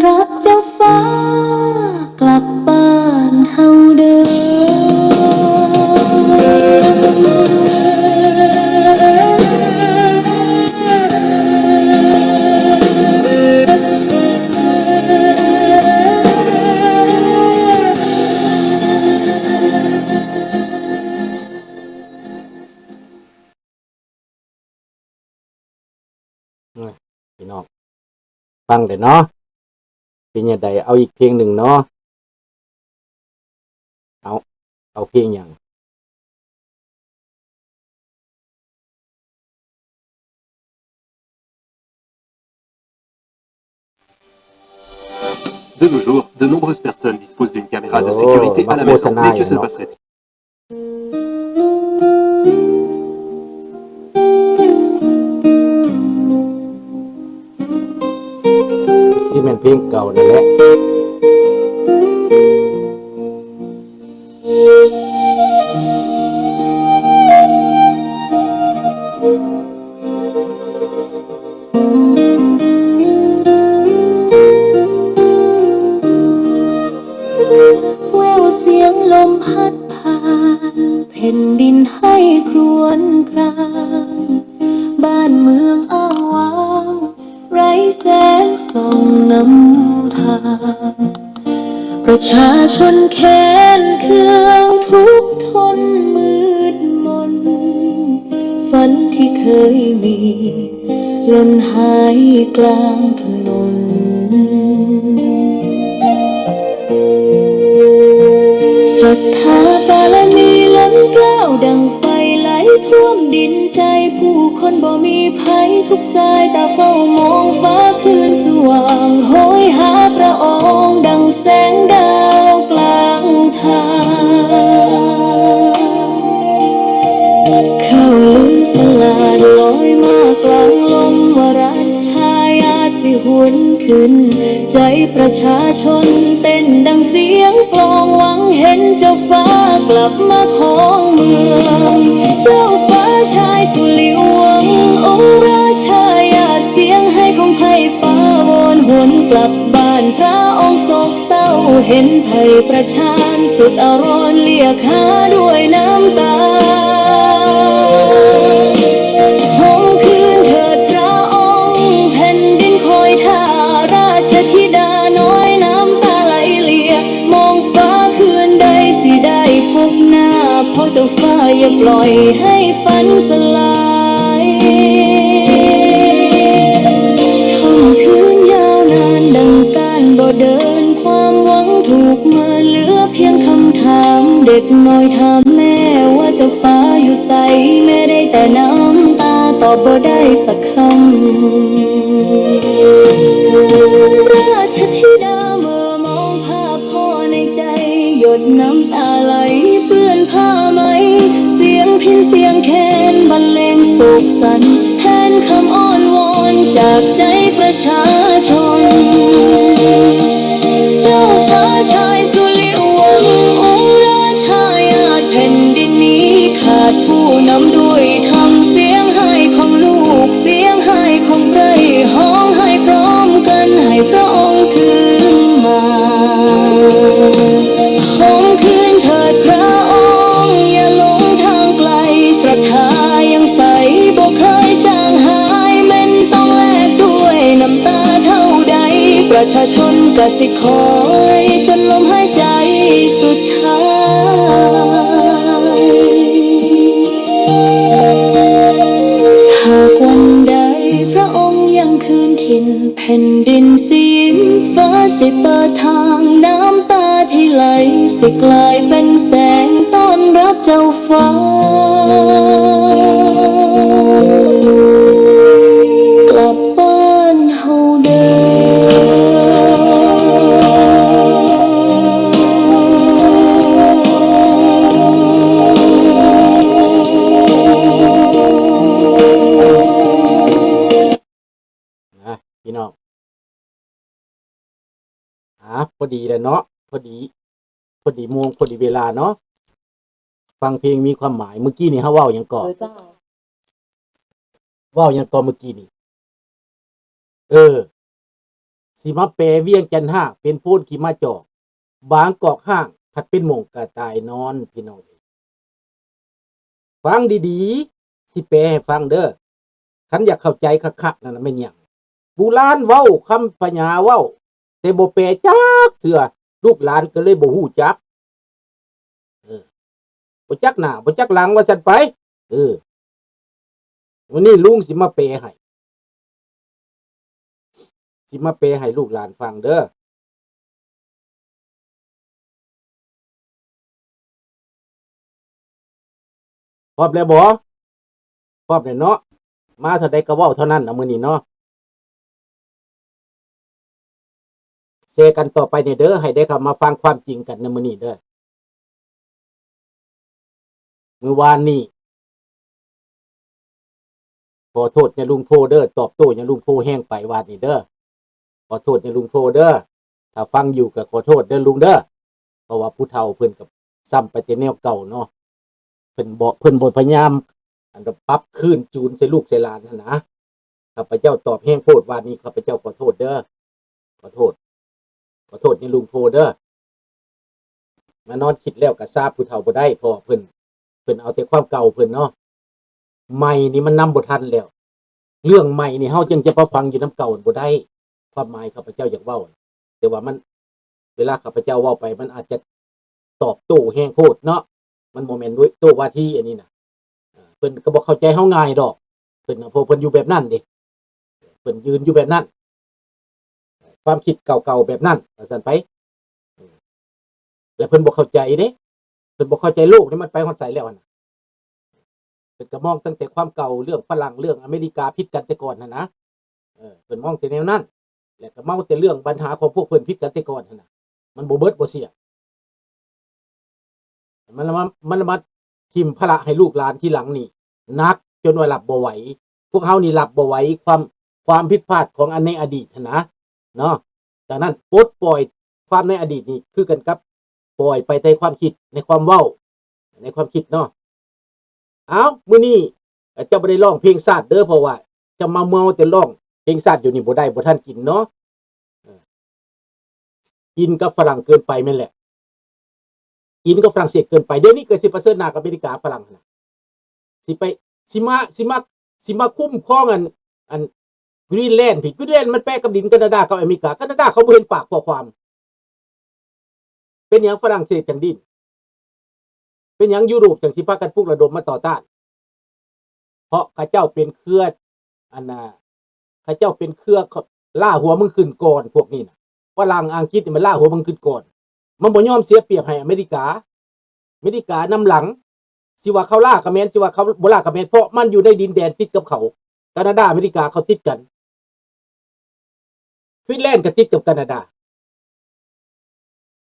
ຮັບເຈົ້າຟ້າກັບບ້ານເຮົາເດີ. ໂອ້ຍ ພີ່ນ້ອງ ຟັງເດີເນາະ. ເປັນຈັ່ງໃດ ເອົາອີກເພງໜຶ່ງເນາະ. ເອົາ ເອົາເພງຫຍັງ? De nos jours, de nombreuses personnes disposent d'une caméra de sécurité à la maison. Mais que se passerait-il? ໂອ້ ມາໂຄສະນາອີກເນາະ. ຄືແມ່ນເພງເກົ່ານັ້ນແຫຼະ. ແວວສຽງລົມພັດຜ່ານ ແຜ່ນດິນໄຫ້ຄລວນຄລາງ ບ້ານເມືອງອ້າງວ້າງ ໄຮ້ແສງສ່ອງນຳທາງ ປະຊາຊົນແຄ້ນເຄືອງທຸກທົນມືດມົນ ຝັນທີ່ເຄີຍມີ ຫຼົ່ນຫາຍກລາງຖະໜົນ. ສັດທາບາລະມີລົ້ນເກົ້າ ດັ່ງໄຟໄຫຼຖ້ວມດິນໃຈ ຜູ້ຄົນບໍ່ມີໄພ ທຸກສາຍຕາເຝົ້າມອງຟ້າຄືນສະຫວ່າງ ໂຫຍຫາພຣະອົງ ດັ່ງແສງດາວກລາງທາງ. ຂ່າວລືສະຫຼາດລອຍມາກລາງລົມ ວ່າລັດຊາຍາດຊິຫວນຄືນ ໃຈປະຊາຊົນເຕັ້ນດັ່ງສຽງກລອງ ຫວັງເຫັນເຈົ້າຟ້າກລັບມາຄອງເມືອງ. ເຈົ້າຟ້າຊາຍສຸລິວັງ ອົງລາຊາຍາດ ສຽງໄຫ້ຂອງໄພຟ້າວອນຫວນກລັບບ້ານພຣະອົງໂສກ ເສົ້າເຫັນໄພປະຊານສຸດອາວອນ ລຽກຫາດ້ວຍນ້ຳຕາ. ຫົມຄືນເຖີດພຣະອົງ ແຜ່ນດິນຄອຍທ່າ ລາຊະທິດານ້ອຍນ້ຳຕາໄຫຼລຽກ ມອງຟ້າຄືນໃດຊິໄດ້ພົບໜ້າ ຂໍເຈົ້າຟ້າຢ່າປ່ອຍໃຫ້ຝັນສະຫຼາຍ. ຄ່ຳຄືນຍາວນານດັ່ງການບໍ່ເດີນ ຄວາມຫວັງຖືກເມີດ ເຫຼືອພຽງຄຳຖາມ ເດັກນ້ອຍຖາມແມ່ວ່າເຈົ້າຟ້າຢູ່ໃສ ແມ່ໄດ້ແຕ່ນ້ຳຕາ ຕອບບໍ່ໄດ້ສັກຄຳ. ລາຊະທິດາເມີມອງພາບພໍ່ໃນໃຈ ຢົດນ້ຳຕາໄຫຼເປື້ອນຜ້າໄໝ ສຽງພິນສຽງແຄນບັນເລງໂສກສັນ ແທນຄຳອ້ອນວອນຈາກໃຈປະຊາຊົນ. ເຈົ້າຟ້າຊາຍສຸລິວັງ ອົງລາຊາຍາດແຜ່ນດິນນີ້ ຂາດຜູ້ນຳດ້ວຍທຳ ສຽງໄຫ້ຂອງລູກ ສຽງໄຫ້ຂອງໃຜ ຮ້ອງໄຫ້ພ້ອມກັນໃຫ້ພຣະອົງຄືນມາ. ຫົມຄືນເຖີດພຣະອົງ ຢ່າຫຼົງທາງໄກ ສັດທາຍັງໃສບໍ່ເຄີຍຈາງຫາຍ ແມ່ນຕ້ອງແລກດ້ວຍນ້ຳຕາເທົ່າໃດ ປະຊາຊົນກະຊິຄອຍຈົນລົມຫາຍໃຈສຸດທ້າຍ. ຫາກວັນໃດພຣະອົງຍັງຄືນຖິ່ນ ແຜ່ນດິນສີຟ້າຊິເປີດທາງ ນ້ຳຕາທີ່ໄຫຼຊິກາຍເປັນແສງຕ້ອນຮັບເຈົ້າຟ້າ ກັບບ້ານເຮົາເດີ. ນະ ພີ່ນ້ອງ ອາ ພໍດີແລ້ວເນາະ ພໍດີ ພໍດີໂມງ ພໍດີເວລາເນາະ ຟັງເພງມີຄວາມໝາຍ. ມື້ກີ້ນີ້ເຮົາເວົ້າຫຍັງເກາະ? ເອີ ເຈົ້າ ເວົ້າຫຍັງເກາະມື້ກີ້ນີ້? ເອີ ເ ຊິມາແປວຽງຈັນຮ້າງເປັນໂພນຂີ້ໝາຈອກ, ບາງກອກຮ້າງພັດເປັນໝົງກະຕ່າຍນອນ ພີ່ນ້ອງເອີຍ. ຟັງດີໆ ຊິແປໃຫ້ຟັງເດີ້. ຄັນຢາກເຂົ້າໃຈຄັກໆນັ້ນນະແມ່ນຫຍັງ? ບູຮານເວົ້າ, ຄຳພະຍາເວົ້າ, ແຕ່ບໍ່ແປຈັກເທື່ອ, ລູກຫຼານກໍເລີຍບໍ່ຮູ້ຈັກ. ເອີ ບໍ່ຈັກໜ້າບໍ່ຈັກຫຼັງວ່າຊັ້ນໄປ. ເອີ ມື້ນີ້ລຸງຊິມາແປໃຫ້ ຊິມາແປໃຫ້ລູກຫຼານຟັງເດີ້. ພ້ອມແລ້ວບໍ່? ພ້ອມແລ້ວເນາະ. ມາເທົ່າໃດກໍເວົ້າເທົ່ານັ້ນນະມື້ນີ້ເນາະ. ແຊກັນຕໍ່ໄປແດ່ເດີ້ ໃຫ້ໄດ້ເຂົ້າມາຟັງຄວາມຈິງກັນໃນມື້ນີ້ເດີ້. ມື້ວານນີ້ ຂໍໂທດຍາລຸງໂພເດີ້, ຕອບໂຕ້ຍາລຸງໂພແຮງໄປວານນີ້ເດີ້. ຂໍໂທດຍາລຸງໂພເດີ້. ຖ້າຟັງຢູ່ກໍຂໍໂທດເດີ້ລຸງເດີ້. ເພາະວ່າຜູ້ເຖົ້າເພິ່ນກໍຊ້ຳໄປແຕ່ແນວເກົ່າເນາະ. ເພິ່ນບໍ່ ເພິ່ນບໍ່ພະຍາຍາມ ອັນ ປັບຄືນຈູນໃສ່ລູກໃສ່ຫຼານຫັ້ນນະ. ຂ້າພະເຈົ້າຕອບແຮງໂພດວານນີ້, ຂ້າພະເຈົ້າຂໍໂທດເດີ້. ຂໍໂທດ ຂໍໂທດຍາລຸງໂພເດີ້. ມານອນຄິດແລ້ວກໍຊາບຜູ້ເຖົ້າບໍ່ໄດ້, ເພາະວ່າເພິ່ນ ເພິ່ນເອົາແຕ່ຄວາມເກົ່າເພິ່ນເນາະ. ໃໝ່ນີ້ມັນນຳບໍ່ທັນແລ້ວ. ເລື່ອງໃໝ່ນີ້ເຮົາຈຶ່ງຈະມາຟັງຢູ່ນຳເກົ່າບໍ່ໄດ້. ຄວາມໝາຍຂ້າພະເຈົ້າຢາກເວົ້າ, ແຕ່ວ່າມັນ ເວລາຂ້າພະເຈົ້າເວົ້າໄປ ມັນອາດຈະຕອບໂຕ້ແຮງໂພດເນາະ. ມັນບໍ່ແມ່ນໂຕ້ວາທີອັນນີ້ນະ. ເພິ່ນກໍບໍ່ເຂົ້າໃຈເຮົາງ່າຍດອກ. ເພິ່ນນະ ເພາະເພິ່ນຢູ່ແບບນັ້ນເດ້. ເພິ່ນຢືນຢູ່ແບບນັ້ນ. ຄວາມຄິດເກົ່າໆແບບນັ້ນ ວ່າຊັ້ນໄປ. ແລະເພິ່ນບໍ່ເຂົ້າໃຈເດ້. ເພິ່ນບໍ່ເຂົ້າໃຈໂລກນີ້ມັນໄປຮອດໃສແລ້ວຫັ້ນນະ. ເພິ່ນກໍມອງຕັ້ງແຕ່ຄວາມເກົ່າ ເລື່ອງຝຣັ່ງ ເລື່ອງອາເມລິກາຜິດກັນແຕ່ກ່ອນຫັ້ນນະ. ເອີ ເພິ່ນມອງແຕ່ແນວນັ້ນ ແລະກໍເມົາແຕ່ເລື່ອງບັນຫາຂອງພວກເພິ່ນຜິດກັນແຕ່ກ່ອນຫັ້ນນະ. ມັນບໍ່ເບິດບໍ່ສຽງ. ມັນລະມາ ມັນລະມາຖິ້ມພາລະໃຫ້ລູກຫຼານທີຫຼັງນີ້ໜັກ ຈົນວ່າຮັບບໍ່ໄຫວ. ພວກເຮົານີ້ຮັບບໍ່ໄຫວຄວາມ ຄວາມຜິດພາດຂອງອັນໃນອະດີດຫັ້ນນະເນາະ. ດັ່ງນັ້ນປົດປ່ອຍຄວາມໃນອະດີດນີ້ຄືກັນກັບປ່ອຍໄປໃນຄວາມຄິດ ໃນຄວາມເວົ້າ ໃນຄວາມຄິດເນາະ. ອ້າວ ມື້ນີ້ເຈົ້າບໍ່ໄດ້ຮ້ອງເພງຊາດເດີ້ ເພາະວ່າເຈົ້າມາເມົາແຕ່ຮ້ອງເພງຊາດຢູ່ນີ້ ບໍ່ໄດ້ ບໍ່ທັນກິນເນາະ. ເອີ ອິນກັບຝຣັ່ງເກີນໄປແມ່ນແຫຼະ. ອິນກັບຝຣັ່ງເສດເກີນໄປ. ດຽວນີ້ກໍຊິປະເຊີນໜ້າກັບອາເມລິກາ ຝຣັ່ງຫັ້ນນະ. ຊິໄປ ຊິມາ ຊິມາ ຊິມາຄຸ້ມຄອງອັນ ອັນ Greenland ພີ້. Greenland ມັນແປະກັບດິນການາດາກັບອາເມລິກາ. ການາດາເຂົາບໍ່ເຫັນປາກຂໍ້ຄວາມ. ເປັນຫຍັງຝຣັ່ງເສດຈັ່ງດີ້ນ? ເປັນຫຍັງຢູໂຣບຈັ່ງຊິພາກັນປຸກລະດົມມາຕໍ່ຕ້ານ? ເພາະເຂົາເຈົ້າເປັນເຄືອ ອັນນ່າ ເຂົາເຈົ້າເປັນເຄືອ ລ້າຫົວມຶງຂຶ້ນກ່ອນ ພວກນີ້ນະ. ຝຣັ່ງ ອັງກິດນີ້ມັນລ້າຫົວມຶງຂຶ້ນກ່ອນ. ມັນບໍ່ຍອມເສຍປຽບໃຫ້ອາເມລິກາ. ອາເມລິການຳຫຼັງ. ຊິວ່າເຂົາລ້າກໍແມ່ນ ຊິວ່າເຂົາບໍ່ລ້າກໍແມ່ນ ເພາະມັນຢູ່ໃນດິນແດນຕິດກັບເຂົາ. ການາດາ ອາເມລິກາເຂົາຕິດກັນ. ຟິນແລນກໍຕິດກັບການາດາ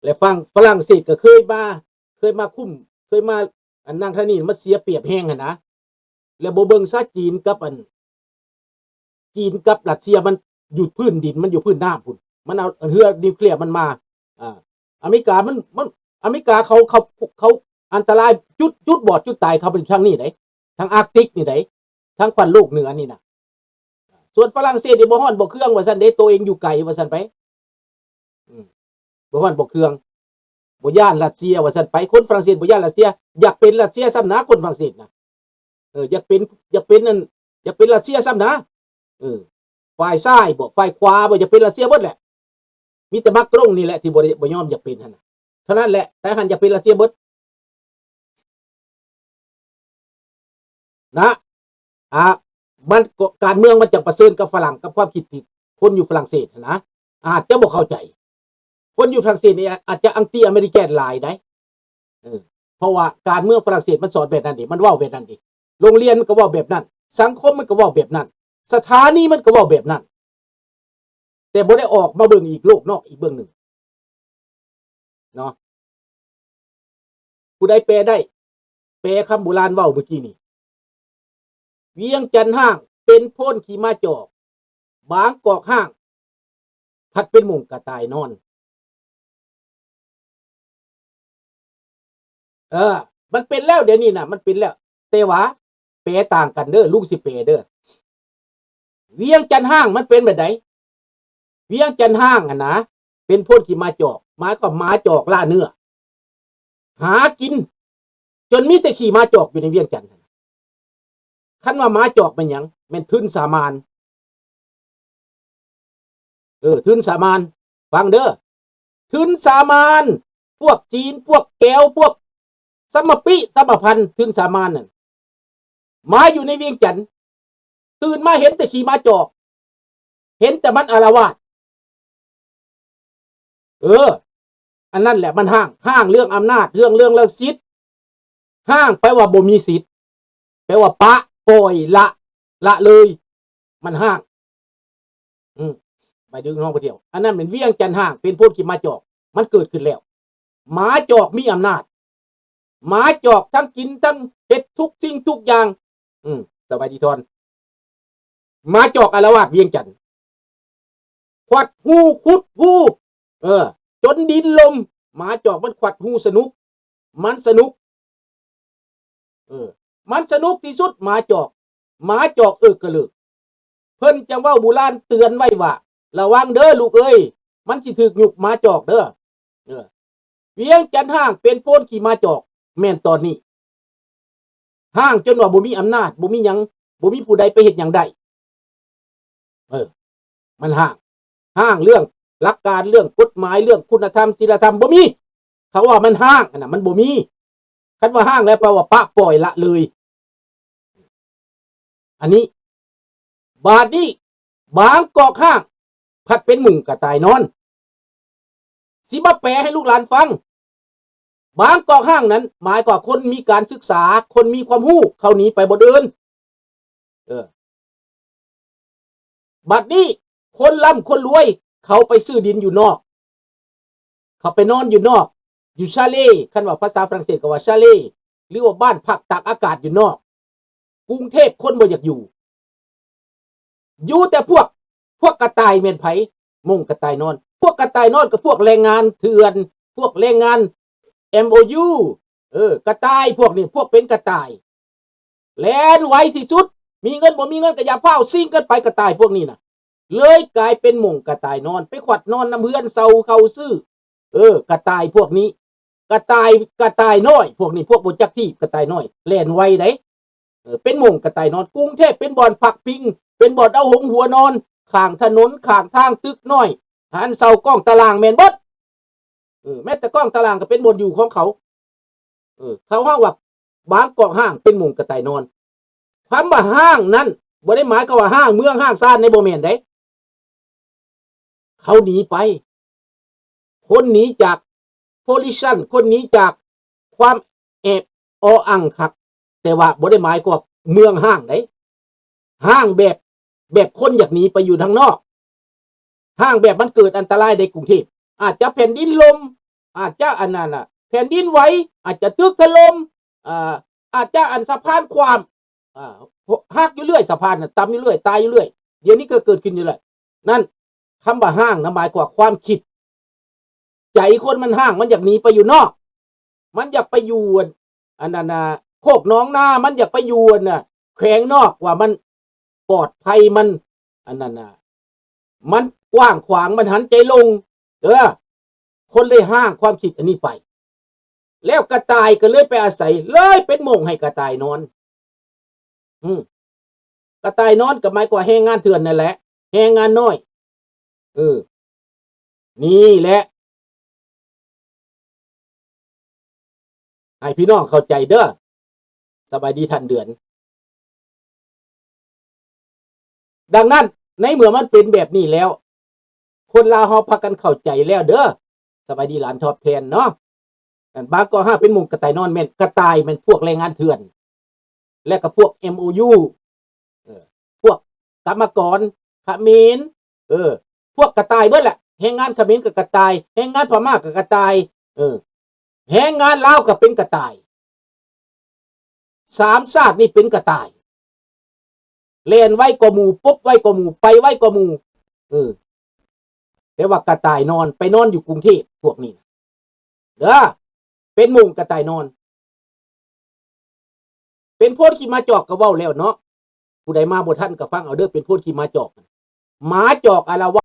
ແລະ ຝັ່ງຝຣັ່ງເສດກໍເຄີຍມາ ເຄີຍມາຄຸ້ມ ເຄີຍມາ ອັນ ນາງທານີມາເສຍປຽບແຮງຫັ້ນນະ. ແລະ ບໍ່ເບິ່ງຊະ ຈີນກັບ ອັນ ຈີນກັບຣັດເຊຍມັນຢູ່ພື້ນດິນ ມັນຢູ່ພື້ນນ້ຳພຸ້ນ ມັນເອົາເຮືອນິວເຄລຍມັນມາ. ອາ ອາເມລິກາມັນ ມັນ ອາເມລິກາເຂົາ ເຂົາ ເຂົາອັນຕະລາຍ ຈຸດ ຈຸດບອດຈຸດຕາຍເຂົາມັນຢູ່ທາງນີ້ໃດ໋ ທາງອາກຕິກນີ້ໃດ໋ ທາງຂວັນໂລກເໜືອນີ້ນະ. ສ່ວນຝຣັ່ງເສດນີ້ບໍ່ຮ້ອນບໍ່ເຄືອງວ່າຊັ້ນເດ້ ໂຕເອງຢູ່ໄກວ່າຊັ້ນໄປ. ອືມ ບໍ່ຮ້ອນບໍ່ເຄືອງ ບໍ່ຢ້ານຣັດເຊຍວ່າຊັ້ນໄປ. ຄົນຝຣັ່ງເສດບໍ່ຢ້ານຣັດເຊຍ ຢາກເປັນຣັດເຊຍຊ້ຳນະ ຄົນຝຣັ່ງເສດນະ. ເອີ ຢາກເປັນ ຢາກເປັນນັ້ນ ຢາກເປັນຣັດເຊຍຊ້ຳນະ. ເອີ ຝ່າຍຊ້າຍບໍ ຝ່າຍຂວາບໍ ຢາກເປັນຣັດເຊຍເບິດແຫຼະ. ມີແຕ່ມາກຣົງນີ້ແຫຼະທີ່ບໍ່ໄດ້ ບໍ່ຍອມຢາກເປັນຫັ້ນນະ. ເທົ່ານັ້ນແຫຼະ ໄຕ້ຫວັນຢາກເປັນຣັດເຊຍເບິດນະ. ອາ ມັນກໍ ການເມືອງມັນຈະປະເຊີນກັບຝຣັ່ງ ກັບຄວາມຄິດທີ່ຄົນຢູ່ຝຣັ່ງເສດຫັ້ນນະ ອາດຈະບໍ່ເຂົ້າໃຈ. ຄົນຢູ່ຝຣັ່ງເສດນີ້ອາດຈະອັງຕິອາເມລິແກນຫຼາຍໃດ໋. ເອີ ເພາະວ່າການເມືອງຝຣັ່ງເສດມັນສອນແບບນັ້ນເດ ມັນເວົ້າແບບນັ້ນເດ. ໂຮງຮຽນມັນກໍເວົ້າແບບນັ້ນ ສັງຄົມມັນກໍເວົ້າແບບນັ້ນ ສະຖານີມັນກໍເວົ້າແບບນັ້ນ ແຕ່ບໍ່ໄດ້ອອກມາເບິ່ງອີກໂລກນອກອີກເບື້ອງໜຶ່ງເນາະ. ຜູ້ໃດແປໄດ້ ແປຄຳໂບລານເວົ້າມື້ກີ້ນີ້ ວຽງຈັນຮ້າງເປັນໂພນຂີ້ໝາຈອກ ບາງກອກຮ້າງພັດເປັນໝົງກະຕ່າຍນອນ. ເອີ ມັນເປັນແລ້ວ ດຽວນີ້ນະ ມັນເປັນແລ້ວ ແຕ່ວ່າແປຕ່າງກັນເດີ້ ລຸງຊິແປເດີ້. ວຽງຈັນຮ້າງມັນເປັນແບບໃດ? ວຽງຈັນຮ້າງຫັ້ນນະ ເປັນໂພນຂີ້ໝາຈອກ ໝາຍຄວາມໝາຈອກລ່າເນື້ອ ຫາກິນ ຈົນມີແຕ່ຂີ້ໝາຈອກຢູ່ໃນວຽງຈັນ. ຄັນວ່າໝາຈອກແມ່ນຫຍັງ? ແມ່ນທຶນສາມານ. ເອີ ທຶນສາມານ. ຟັງເດີ້ ທຶນສາມານ ພວກຈີນ ພວກແກວ ພວກສຳມະປິ ສຳມະພັນ ທຶນສາມານນັ້ນ ມາຢູ່ໃນວຽງຈັນ ຕື່ນມາເຫັນແຕ່ຂີ້ໝາຈອກ ເຫັນແຕ່ມັນອາລະວາດ. ເອີ ອັນນັ້ນແຫຼະມັນຮ້າງ ຮ້າງເລື່ອງອຳນາດ ເລື່ອງ ເລື່ອງ ເລື່ອງສິດ. ຮ້າງແປວ່າບໍ່ມີສິດ ແປວ່າປະປ່ອຍ ລະ ລະເລີຍ ມັນຮ້າງ. ອືມ ໄປດຶງນ້ອງໄປທ່ຽວ ອັນນັ້ນແມ່ນວຽງຈັນຮ້າງ ເປັນໂພນຂີ້ໝາຈອກ ມັນເກີດຂຶ້ນແລ້ວ. ໝາຈອກມີອຳນາດ ໝາຈອກທັງກິນທັງເຮັດທຸກສິ່ງທຸກຢ່າງ. ອືມ ສະບາຍດີທອນ. ໝາຈອກອາລະວາດວຽງຈັນ ຂວັດຮູ ຂຸດຮູ ເອີ ຈົນດິນຫຼົ່ມ. ໝາຈອກມັນຂວັດຮູສະໜຸກ ມັນສະໜຸກ ເອີ ມັນສະໜຸກທີ່ສຸດ ໝາຈອກ ໝາຈອກເອິກກະເລີກ. ເພິ່ນຈັ່ງເວົ້າບູລານເຕືອນໄວ້ວ່າ ລະວັງເດີ້ລູກເອີຍ ມັນຊິຖືກຍຸກໝາຈອກເດີ້. ເອີ ວຽງຈັນຮ້າງເປັນໂພນຂີ້ໝາຈອກ ແມ່ນຕອນນີ້ ຮ້າງຈົນວ່າບໍ່ມີອຳນາດ ບໍ່ມີຫຍັງ ບໍ່ມີຜູ້ໃດໄປເຮັດຫຍັງໄດ້. ເອີ ມັນຮ້າງ ຮ້າງເລື່ອງຫຼັກການ ເລື່ອງກົດໝາຍ ເລື່ອງຄຸນນະທຳ ສີລະທຳ ບໍ່ມີ. ເຂົາວ່າມັນຮ້າງຫັ້ນນະ ມັນບໍ່ມີ. ຄັນວ່າຮ້າງແລ້ວ ແປວ່າປະປ່ອຍລະເລີຍ. ອັນນີ້ ບາດນີ້ ບາງກອກຮ້າງ ພັດເປັນໝູ່ກະຕ່າຍນອນ. ຊິມາແປໃຫ້ລູກຫຼານຟັງ ບາງກອກຮ້າງນັ້ນ ໝາຍຄວາມວ່າຄົນມີການສຶກສາ ຄົນມີຄວາມຮູ້ ເຂົາໜີໄປບ່ອນອື່ນ. ເອີ ບັດນີ້ຄົນລ່ຳຄົນລວຍ ເຂົາໄປຊື້ດິນຢູ່ນອກ ເຂົາໄປນອນຢູ່ນອກ ຢູ່ຊາເລ ຄັນວ່າພາສາຝຣັ່ງເສດກໍວ່າຊາເລ ຫຼືວ່າບ້ານພັກຕາກອາກາດຢູ່ນອກ. ກຸງເທບຄົນບໍ່ຢາກຢູ່ ຢູ່ແຕ່ພວກ ພວກກະຕ່າຍແມ່ນໃຜ? ໝູ່ກະຕ່າຍນອນ. ພວກກະຕ່າຍນອນກໍພວກແຮງງານເຖື່ອນ ພວກແຮງງານ ເອັມໂອຢູ ເອີ ກະຕ່າຍພວກນີ້ ພວກເປັນກະຕ່າຍ ແລ່ນໄວທີ່ສຸດ. ມີເງິນບໍ່ມີເງິນກໍຢ່າຟ້າວຊິງກັນໄປ ກະຕ່າຍພວກນີ້ນະ. ເລີຍກາຍເປັນໝູ່ກະຕ່າຍນອນ ໄປຂວັດນອນນຳເຮືອນເຊົ່າເຂົາຊື້. ເອີ ກະຕ່າຍພວກນີ້ ກະຕ່າຍ ກະຕ່າຍນ້ອຍພວກນີ້ ພວກບໍ່ຈັກທີ່ ກະຕ່າຍນ້ອຍ ແລ່ນໄວໃດ໋. ເອີ ເປັນໝູ່ກະຕ່າຍນອນ. ກຸງເທບເປັນບ່ອນພັກພິງ ເປັນບ່ອນເອົາຫົງຫົວນອນ ຂ້າງຖະໜົນ ຂ້າງທາງ ຕຶກນ້ອຍ ຮ້ານເຊົ່າ ກ້ອງຕາລ່າງ ແມ່ນເບິດ. ເອີ ແມ້ແຕ່ກ້ອງຕາລ່າງກໍເປັນບ່ອນຢູ່ຂອງເຂົາ. ເອີ ເຂົາເວົ້າວ່າບາງກອກຮ້າງເປັນໝູ່ກະຕ່າຍນອນ. ຄຳວ່າຮ້າງນັ້ນ ບໍ່ໄດ້ໝາຍຄວາມວ່າຮ້າງເມືອງຮ້າງຊານໃດ໋ ບໍ່ແມ່ນໃດ໋. ເຂົາໜີໄປ ຄົນໜີຈາກໂພລິຊັນ ຄົນໜີຈາກຄວາມແອບອໍອັ່ງຄັກ ແຕ່ວ່າບໍ່ໄດ້ໝາຍຄວາມວ່າເມືອງຮ້າງໃດ໋. ຮ້າງແບບ ແບບຄົນຢາກໜີໄປຢູ່ທາງນອກ ຮ້າງແບບມັນເກີດອັນຕະລາຍໃນກຸງເທບ ອາດຈະແຜ່ນດິນຫຼົ່ມ ອາດຈະອັນນັ້ນນະ ແຜ່ນດິນໄຫວ ອາດຈະຕຶກຖະຫຼົ່ມ ອາ ອາດຈະອັນສະພານຂວ້ຳ ອາ ຫັກຢູ່ເລື້ອຍ ສະພານນະ ຕຳຢູ່ເລື້ອຍ ຕາຍຢູ່ເລື້ອຍ. ດຽວນີ້ກໍເກີດຂຶ້ນຢູ່ແລ້ວ. ນັ້ນ ຄຳວ່າຮ້າງນະ ໝາຍຄວາມວ່າຄວາມຄິດ ໃຈຄົນມັນຮ້າງ ມັນຢາກໜີໄປຢູ່ນອກ ມັນຢາກໄປຢູ່ອັນ ອັນນັ້ນນະ ໂຄກໜອງນາ ມັນຢາກໄປຢູ່ອັນນະ ແຂວງນອກ ວ່າມັນປອດໄພ ມັນອັນນັ້ນນະ ມັນກວ້າງຂວາງ ມັນຫັນໃຈລົງ. ເອີ ຄົນເລີຍຮ້າງຄວາມຄິດອັນນີ້ໄປ ແລ້ວກະຕ່າຍກໍເລີຍໄປອາໄສ ເລີຍເປັນໝົງໃຫ້ກະຕ່າຍນອນ. ອືມ ກະຕ່າຍນອນກໍໝາຍຄວາມວ່າແຮງງານເຖື່ອນນັ້ນແຫຼະ ແຮງງານນ້ອຍ. ເອີ ນີ້ແຫຼະ ໃຫ້ພີ່ນ້ອງເຂົ້າໃຈເດີ້. ສະບາຍດີທ່ານເດືອນ. ດັ່ງນັ້ນ ໃນເມື່ອມັນເປັນແບບນີ້ແລ້ວ ຄົນລາວເຮົາພາກັນເຂົ້າໃຈແລ້ວເດີ້. ສະບາຍດີຫຼານທອບແທນເນາະ. ອັນບາງກອກຮ້າງເປັນໝູ່ກະຕ່າຍນອນ ແມ່ນກະຕ່າຍ ແມ່ນພວກແຮງງານເຖື່ອນ ແລະກະພວກເອັມໂອຢູ ເອີ ພວກກຳມະກອນຂະເໝນ ເອີ ພວກກະຕ່າຍເບິດແຫຼະ. ແຮງງານຂະເໝນກໍກະຕ່າຍ ແຮງງານພະມ້າກໍກະຕ່າຍ ເອີ ແຮງງານລາວກໍເປັນກະຕ່າຍ. ສາມຊາດນີ້ເປັນກະຕ່າຍ ແລ່ນໄວກວ່າໝູ່ ປົບໄວກວ່າໝູ່ ໄປໄວກວ່າໝູ່. ເອີ ແຕ່ວ່າກະຕ່າຍນອນ ໄປນອນຢູ່ກຸງເທບພວກນີ້ເດີ້ ເປັນໝູ່ກະຕ່າຍນອນ. ເປັນໂພນຂີ້ໝາຈອກກໍເວົ້າແລ້ວເນາະ ຜູ້ໃດມາບໍ່ທັນກໍຟັງເອົາເດີ້. ເປັນໂພນຂີ້ໝາຈອກ ໝາຈອກອາລະວາດ